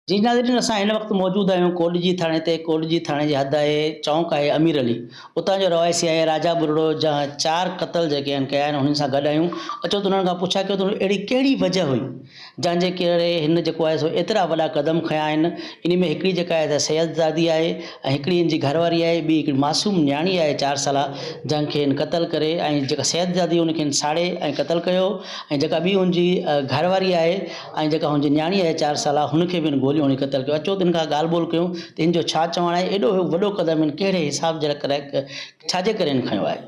جي ناظرين اسان هن وقت موجود آهيون ڪوڏجي ٿاڻي تي ڪوڏجي ٿاڻي جي حد آهي چونڪ آهي امير علي اتان جو رهواسي آهي راجا ٻرڙو جنهن چار قتل جيڪي آهن ڪيا آهن انهن سان گڏ آهيون اچو ته انهن کان پڇا ڪيون ته اهڙي ڪهڙي وجه هئي جنهن جي ڪري هن جيڪو آهي سو ايترا وڏا قدم کنيا آهن انهي ۾ هڪڙي جيڪا آهي سيد زادي آهي ۽ هڪڙي هن جي گهر واري آهي ٻي هڪڙي معصوم نياڻي آهي چار سالا جنهن کي هن قتل ڪري ۽ جيڪا سيد زادي ان کي هن ساڙي ۽ قتل ڪيو ۽ جيڪا ٻي هن جي گهر واري آهي ۽ جيڪا هن جي نياڻي آهي چار سالا هن کي به هن گوليون هڻي قتل ڪيو اچو ته هن کان ڳالهه ٻولهه ڪيون ته هن جو ڇا چوڻ آهي ايڏو وڏو قدم هن ڪهڙي حساب جي ڪري ڇا جي ڪري هن کنيو آهي.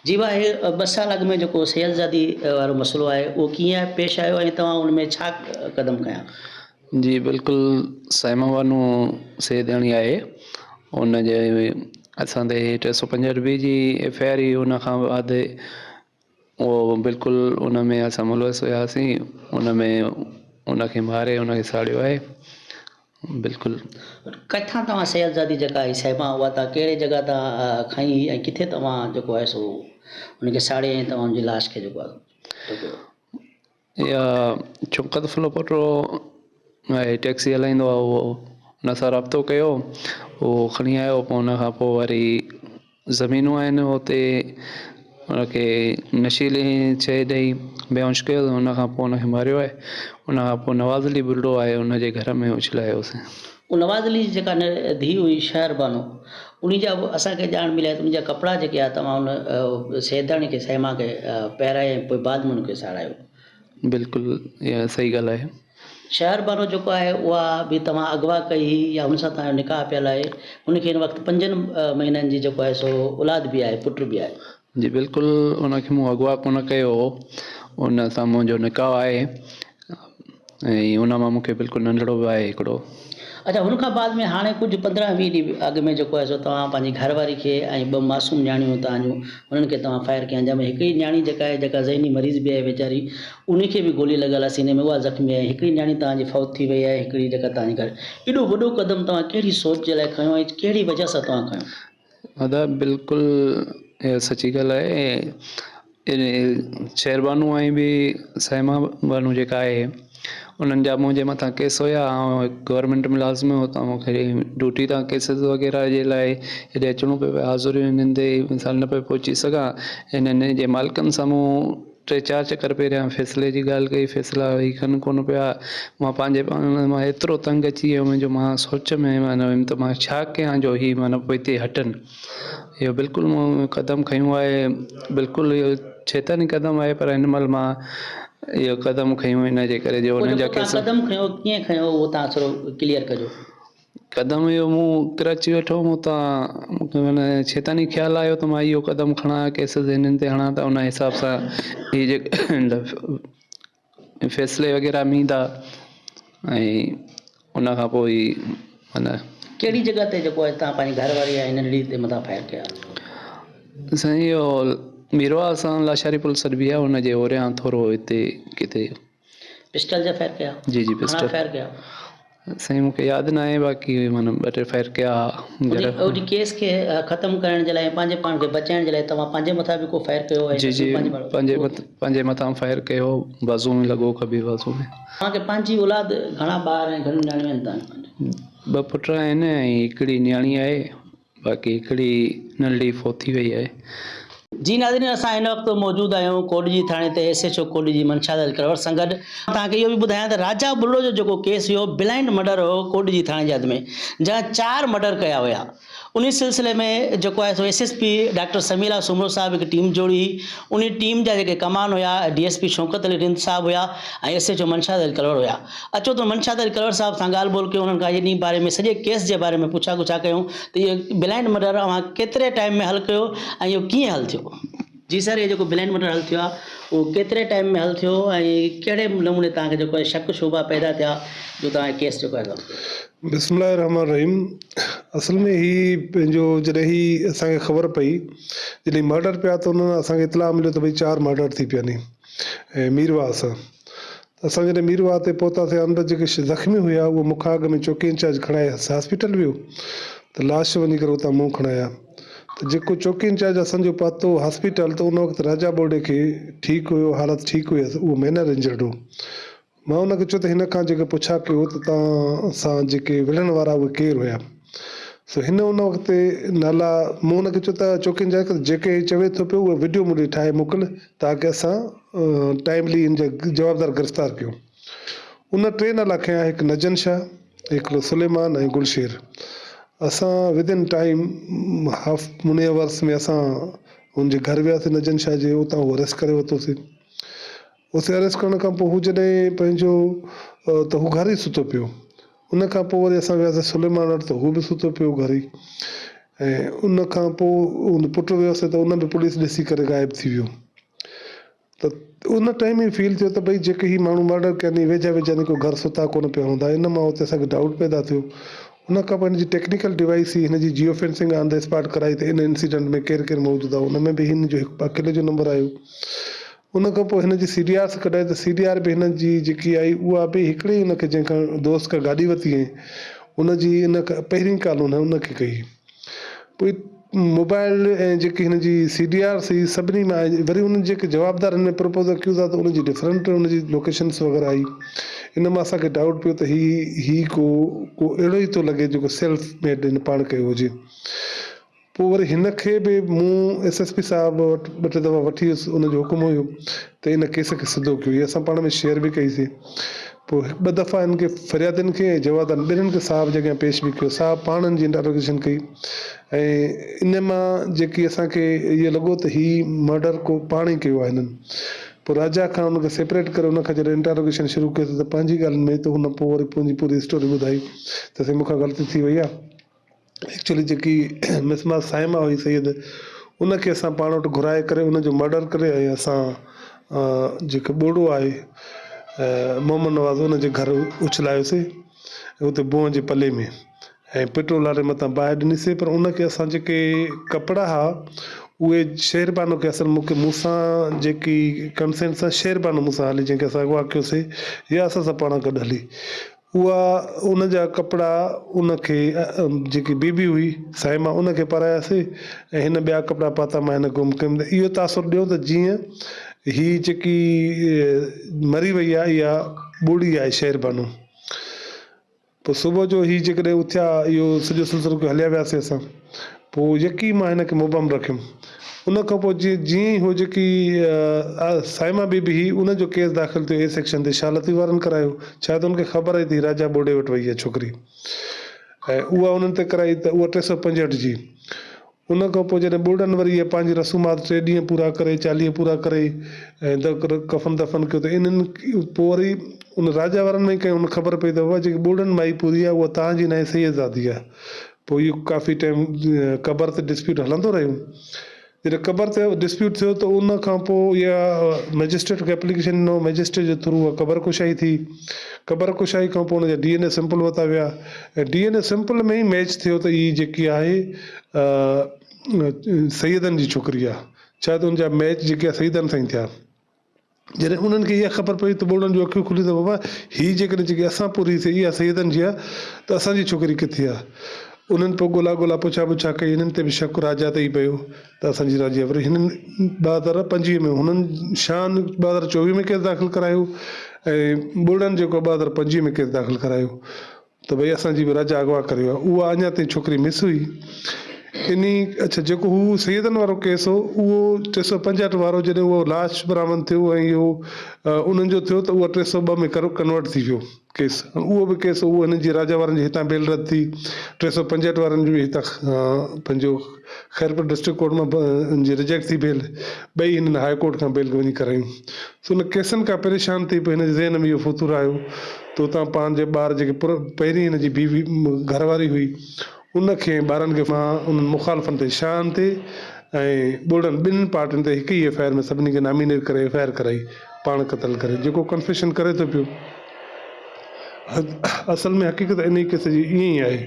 جي ڀاء هي ٻه سال اڳ ۾ جيڪو سيد زادي وارو مسئلو آهي اهو ڪيئن پيش آيو ۽ توهان ان ۾ ڇا قدم کنيا؟ جي بلڪل سائمه بانو سيداڻي آهي ان جي اسان تي 305 بي جي ايف I R هئي ان کان بعد اهو بلڪل ان ۾ اسان ملوث هياسين ان ۾ ان کي ماري ان کي ساڙيو آهي بلڪل. ڪٿان توهان سيد زادي جيڪا هئي صاحبان اها توهان ڪهڙي جڳهه تان کنئي هئي ۽ ڪٿي توهان جيڪو آهي سو ان کي ساڙي ۽ توهان ان جي لاش کي جيڪو آهي ٽڪيو. اها شوڪت ڦلپوٽو آهي ٽيڪسي هلائيندو آهي اهو ان سان رابطو ڪيو اهو کڻي آيو پوء ان کان پوء وري زمينون آهن اتي ان کي نشيلي شيء ڏئي بيهوش ڪيو ان کان پوء ان کي ماريو آهي ان کان پوء نواز علي ٻرڙو آهي ان جي گهر ۾ اڇلايوسين. اهو نواز علي جي جيڪا ڌيء هئي شهر بانو انهي جا به اسان کي ڄاڻ ملي آهي ته ان جا ڪپڙا جيڪي آهي توهان ان سيداڻي کي سيما کي پهرائي ۽ پوء بعد ۾ ان کي ساڙايو. بلڪل اها صحيح ڳالهه آهي. شهر بانو جيڪو آهي اها به توهان اغوا ڪئي هئي يا ان سان توهان جو نڪاح پيل آهي ان کي هن وقت پنجن مهينن جي جيڪو آهي سو اولاد به آهي پٽ به آهي. جي بلڪل ان کي مون اغوا ڪونه ڪيو هو ان سان منهنجو نڪاح آهي ۽ ان مان مون کي بلڪل ننڍڙو به آهي هڪڙو. اڇا هن کان بعد ۾ هاڻي ڪجهه 15 20 ڏينهن اڳ ۾ جيڪو آهي سو توهان پنهنجي گهر واري کي ۽ ٻه معصوم نياڻيون توهان جون انهن کي توهان فائر ڪيا جنهن ۾ هڪڙي نياڻي جيڪا آهي جيڪا ذهني مريض به آهي ويچاري انهي کي به گولي لڳل آهي سيني ۾ اها زخمي آهي هڪڙي نياڻي توهان جي فوت ٿي وئي آهي هڪڙي جيڪا توهان جي گهر ايڏو وڏو قدم توهان ڪهڙي سوچ جي لاء کنيو ۽ ڪهڙي وجهه سان توهان کنيو؟ ادا بلڪل اها سچي ڳالهه آهي شهربانو ۽ ٻي سيما بانو جيڪا آهي انهن جا منهنجي مٿان ڪيس هيا آئون هڪ گورنمينٽ ملازم هو ته مون کي ڊيوٽي تان ڪيسز وغيره جي لاء هيڏي اچڻو پيو پئي حاضريون انهن تي مثال نه پيو پهچي سگهان انهن جي مالڪن سامهون ٽي چار چڪر پهريان فيصلي جي ڳالهه ڪئي، فيصلا هي ڪن ڪونه پيا، مان پنهنجي پاڻ مان ايترو تنگ اچي ويم جو مان سوچ ۾ معنيٰ ويم ته مان ڇا ڪيان جو هي معنيٰ پوئتي هٽن. اهو بلڪل مون قدم کنيو آهي، بلڪل اهو شيطاني قدم آهي پر هن مهل مان اهو قدم کنيو ان جي ڪري جو پوء انهن جا جيڪو ڪيس. توهان قدم کنيو ڪيئن کنيو اهو توهان ٿورو ڪليئر ڪجو. قدم اهو مون ڪراچي ويٺو هوم اتان مون کي معنيٰ شيطاني خيال آيو ته مان اهو قدم کڻان ڪيسز هنن تي هڻان ته ان حساب سان هي جيڪي فيصلي وغيره ۾ ايندا ۽ ان کان پوء هي معنيٰ. ڪهڙي جڳهه تي جيڪو آهي توهان پنهنجي گهر واري ۽ ننڍڙي تي مٿان فائر ڪيا؟ سائين اهو ميرواهه سان لاشاري پل سڏبي آهي ان جي اوريان ٿورو هتي ڪٿي. پسٽل جا فائر ڪيا؟ جي جي پسٽل. گهڻا فائر ڪيا؟ سائين مونکي ياد ناهي باقي معنيٰ ٻه ٽي فائر ڪيا ها. ان ڪيس کي ختم ڪرڻ جي لاء ۽ پنهنجي پاڻ کي بچائڻ جي لاء توهان پنهنجي مٿان به ڪو فائر ڪيو ۽ جي جي پنهنجي پنهنجي مٿان فائر ڪيو بازو ۾ لڳو کٻي بازو ۾. توهان کي پنهنجي اولاد گهڻا ٻار ۽ گهڻيون نياڻيون آهن توهان کي پنهنجي؟ ٻه پٽ آهن ۽ هڪڙي نياڻي آهي. باقي هڪڙي ننڍڙي فوت ٿي وئي آهي. جي ناظرين اسان هن وقت موجود آهيون ڪوڏجي ٿاڻي تي S H O ڪوڏجي منشاد Ali Kalhor سان گڏ توهان کي اهو به ٻڌايان ته راجا ٻرڙو جو جيڪو ڪيس هيو بلائنڊ مرڊر هيو ڪوڏجي ٿاڻي جي حد ۾ جنهن چار مرڊر ڪيا هيا انهي سلسلي ۾ جيڪو آهي سو S S P doctor Samila Soomro صاحب هڪ ٽيم جوڙي هئي انهي ٽيم جا جيڪي ڪمان هيا D S P Shaukat Ali Rind صاحب هيا ۽ S H O Manshad Ali Kalhoro هيا اچو ته منشاد علي ڪلهوڙ صاحب سان ڳالهه ٻولهه ڪيون انهن کان انهي باري ۾ سڄي ڪيس جي باري ۾ پڇا ڳڇا ڪيون ته اهو بلائنڊ مرڊر اوهان ڪيتري ٽائيم ۾ حل ڪيو ۽ اهو ڪيئن حل ٿيو؟ جي سر اهو جيڪو بلائنڊ مرڊر حل ٿيو آهي اهو ڪيتري ٽائيم ۾ حل ٿيو ۽ ڪهڙي نموني توهان کي جيڪو آهي شڪ شبها پيدا ٿيا جو توهان ڪيس جيڪو آهي سو حل ڪيو؟ بسم الله الرحمٰن الرحيم اصل ۾ هي پنهنجو جڏهن هي اسان کي خبر پئي جڏهن مرڊر پيا ته انهن اسان کي اطلاع مليو ته ڀئي چار مرڊر ٿي پيا ني ۽ ميرواهه سان اسان جڏهن ميرواهه تي پهتاسين اندر جيڪي زخمي هيا اهي مون کان اڳ ۾ چوڪي انچارج کڻائي هاسپيٽل ويو ته لاش وڃي ڪري اتان مون کڻايا ته جيڪو چوڪي انچارج اسان جو پهتو هاسپيٽل ته ان وقت راجا ٻوڙي کي ٺيڪ هيو حالت ٺيڪ هيس اهو مينر انجرڊ هو. مان ان کي چيو ته هن کان جيڪي پڇا ڪيو ته توهان سان جيڪي وڙهڻ وارا اهي ڪير هيا؟ سو هن ان وقت نالا مون ان کي چيو ته چوڪين جا جيڪي هي چوي ٿو پيو اهي وڊيو مون ڏي ٺاهي موڪل تاڪه اسان ٽائملي هن جا جوابدار گرفتار ڪيون. ان ٽي نالا کنيا هڪ نجن شاهه، هڪڙو سليمان ۽ گلشير. اسان within time half many hours ۾ اسان هن جي گهر وياسين نجن شاهه جي اتان هو اريسٽ ڪري ورتوسين. اتي اريسٽ ڪرڻ کان پوء هو جڏهن پنهنجو ته هو گهر ئي ستو پيو. ان کان پوء وري اسان وياسين سليمان وٽ ته هو به ستو پيو گهر ئي ۽ ان کان پوء ان پٽ ويوسين ته ان به پوليس ڏسي ڪري غائب ٿي ويو ته ان ٽائيم ئي فيل ٿيو ته ڀئي جيڪي هي ماڻهو مرڊر ڪيا آهن ويجها ويجها آهن ڪو گهر ستا ڪونه پيا هوندا ان مان اتي اسان کي ڊائوٽ پيدا ٿيو ان کان پوء هن جي ٽيڪنيڪل ڊوائيس هئي هن جي geo fencing on the spot ڪرائي ته ان انسيڊنٽ ۾ ڪير ڪير موجود آهي ان ۾ به هن جو هڪ اڪيلي جو نمبر آيو ان کان پوء هن جي سي ڊي آرس ڪڍائي ته سي ڊي آر به هن جي جيڪي آئي اها به هڪڙي ئي هن کي جنهن کان دوست کان گاڏي ورتي هئائين ان جي ان پهرين ڪال هن ان کي ڪئي پوء موبائل ۽ جيڪي هن جي سي ڊي آرس هئي سڀني مان آئي وري انهن جيڪي جوابدار هن ۾ پروپوز اڪيوز آ ته ان جي ڊفرنٽ ان جي لوڪيشنس وغيره آئي ان مان اسان کي ڊائوٽ پيو ته هي هي ڪو ڪو اهڙو ئي ٿو لڳي جيڪو سيلف ميڊ هن پاڻ ڪيو هجي. پوء وري هن کي به مون ايس ايس پي صاحب وٽ ٻه ٽي دفعا وٺي ويس ان جو حڪم هيو ته ان ڪيس کي سڌو ڪيو هي اسان پاڻ ۾ شيئر به ڪئي سي پوء هڪ ٻه دفعا هن کي فريادين کي ۽ جوابدارن ٻنهين کي صاحب جي اڳيان پيش به ڪيو صاحب پاڻ هن جي انٽروگيشن ڪئي ۽ ان مان جيڪي اسان کي اهو لڳو ته هي مرڊر ڪو پاڻ ئي ڪيو آهي هنن پوء راجا کان ان کي سيپريٽ ڪري ان کان جڏهن انٽروگيشن شروع ڪيوسين ته پنهنجي ڳالهين ۾ ته هن پوء وري پنهنجي پوري اسٽوري ٻڌائي ته سائين مون کان غلطي ٿي وئي آهي ايڪچوئلي جيڪي مسمار صائمه هئي سيد ان کي اسان پاڻ وٽ گهرائي ڪري ان جو مرڊر ڪري ۽ اسان جيڪو ٻوڙو آهي محمد نواز ان جي گهر اڇلايوسي ۽ اتي بونء جي پلي ۾ ۽ پيٽرول واري مٿان باهه ڏنيسي پر ان کي اسان جيڪي ڪپڙا ها اهي شهربانو کي اصل مون کي مون سان جيڪي ڪنسينٽ سان شهربانو مون سان هلي جنهن کي اسان اغوا ڪيوسي يا اسان سان پاڻ گڏ هلي اها ان جا ڪپڙا ان کي جيڪي بي بي هئي صائمه ان کي پاراياسي ۽ هن ٻيا ڪپڙا پاتا مان هن گم ڪيم ته اهو تاثر ڏيو ته جيئن هي جيڪي مري وئي آهي اها ٻوڙي آهي شهربانو. پوء صبح جو هي جيڪڏهن اٿيا اهو سڄو سلسلو ڪيو هليا وياسي اسان. پوء يڪي مان هن کي مبهم رکيم. ان کان پوء جيئن جيئن ئي هو جيڪي صائمه بي بي هئي ان جو ڪيس داخل ٿيو اي سيڪشن تي شاهه لطيف وارن ڪرايو ڇا ته ان کي خبر هئي ته هي راجا ٻوڙي وٽ وئي آهي ڇوڪري ۽ اها انهن تي ڪرائي ته اها 365 جي ان کان پوء جڏهن ٻوڙن وري اهي پنهنجي رسومات ٽي ڏينهن پورا ڪري چاليهه پورا ڪري ۽ ڪفن دفن ڪيو ته انهن پوء وري ان راجا وارن ۾ ئي ڪنهن ان خبر پئي ته بابا جيڪي ٻوڙن مائي پوري آهي اها توهان جي ناهي سيد زادي آهي پوء اهو ڪافي ٽائيم قبر تي ڊسپيوٽ هلندو رهيو. جڏهن قبر تي ڊسپيوٽ ٿيو ته ان کان پوء اها مئجسٽريٽ کي اپليڪيشن ڏنو، مئجسٽريٽ جي ٿرو اها قبر ڪشائي ٿي. قبر ڪشائي کان پوء ان جا ڊي اين اي سيمپل ورتا ويا ۽ ڊي اين اي سيمپل ۾ ئي ميچ ٿيو ته هي جيڪي آهي سيدن جي ڇوڪري آهي. ڇا ته ان جا ميچ جيڪي آهي سيدن سان ئي ٿيا. جڏهن انهن کي اها خبر پئي ته ٻوڙن جون اکيون کليون ته بابا هي جيڪڏهن جيڪي اسان پوري سي اها سيدن جي آهي ته اسان جي ڇوڪري ڪٿي آهي؟ انهن پوء ڳولا ڳولا پڇا پڇا ڪئي هنن تي به شڪ راجا تي ئي پيو ته اسان جي راجي آهي وري هنن 2025 ۾ هنن شان 2024 ۾ ڪيس داخل ڪرايو ۽ ٻوڙن جيڪو 2025 ۾ ڪيس داخل ڪرايو ته ڀئي اسان جي به راجا اغوا ڪري ويو آهي. اها اڃا تائين ڇوڪري مس هئي. انهي اڇا جيڪو هو سيدن وارو ڪيس هو اهو 365 وارو جڏهن اهو لاش برآمد ٿيو ۽ اهو انهن جو ٿيو ته اهو 302 ۾ ڪنورٽ ٿي ويو ڪيس. اهو به ڪيس اهو هنن جي راجا وارن جي هتان بيل رد ٿي 365 وارن جي به هتان پنهنجو خيرپور ڊسٽرڪٽ ڪورٽ مان ان جي رجيڪٽ ٿي بيل ٻئي هنن هاء ڪورٽ کان بيل وڃي ڪرايون. سو ان ڪيسن کان پريشان ٿي پوء هن جي ذهن ۾ اهو فتور آيو ته اتان پنهنجي ٻار جيڪي پر پهرين هن جي بيوي گهر واري هئي ان کي ۽ ٻارن کي مان انهن مخالفن تي شاهن تي ۽ ٻوڙن ٻنهين پارٽين تي هڪ ئي ايف I R ۾ سڀني کي نامينيٽ ڪري ايف I R ڪرائي پاڻ قتل ڪري جيڪو ڪنفيشن ڪري ٿو پيو اصل ۾ حقيقت انهي ڪيس جي ائين ئي آهي.